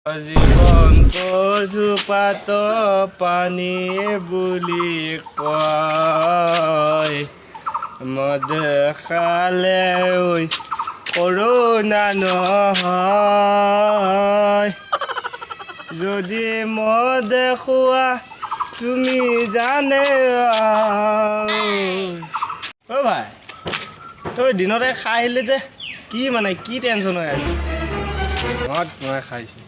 জীৱন কচুপাত পানী বুলি কয়, মদ খালে ঐ কৰোণা নহয়। যদি মদ খোৱা তুমি জানে। অ ভাই, তই দিনতে খাই আহিলি যে, কি মানে কি টেনশ্যন হৈ আছে? মদ মই খাইছোঁ।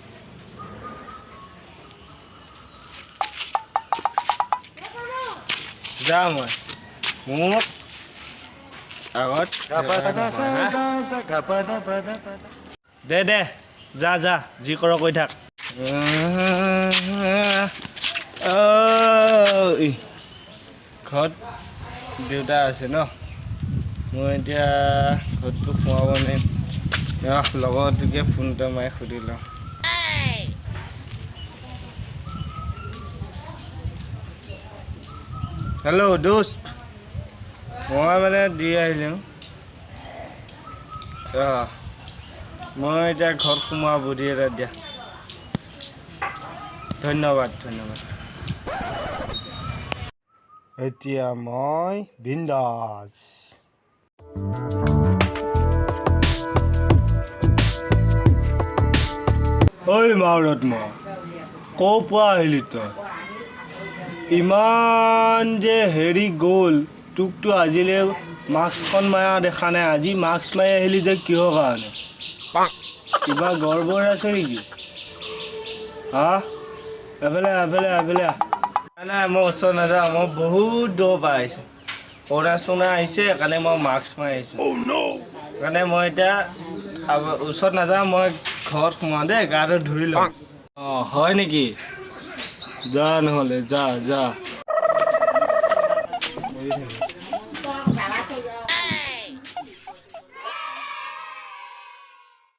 যা, মই মোক আগত দে দে, যা যা, যি কৰ কৰি থাক। ঘৰত দেউতা আছে ন, মই এতিয়া ঘৰটো সোমাব নোৱাৰিম। লগৰটোকে ফোন এটা মাৰি সুধি লওঁ। হেল্ল' দোস্ত, মই মানে দি আহিলোঁ। অঁ, মই এতিয়া ঘৰত সোমোৱা বুদ্ধি এটা দিয়া। ধন্যবাদ ধন্যবাদ। এতিয়া মই বিন্দাছ। ঐ মাউৰত, মই ক'ৰ পৰা আহিলি তই? ইমান যে হেৰি গ'ল, তোকতো আজিলৈ মাস্কখন মাৰা দেখা নাই, আজি মাস্ক মাৰি আহিলি যে কিহৰ কাৰণে? কিবা গড়বড় আছে নেকি? হা, এফালে এফালে এফালে। নাই নাই, মই ওচৰত নাযাওঁ, মই বহুত দূৰৰ পৰা আহিছোঁ। কৰোণা চোৰণা আহিছে সেইকাৰণে মই মাস্ক মাৰি আহিছোঁ। সেইকাৰণে মই এতিয়া ওচৰত নাযাওঁ, মই ঘৰত সোমাওঁ দেই, গাটো ধুই লওঁ। অঁ হয় নেকি? যা নহ'লে, যা যা।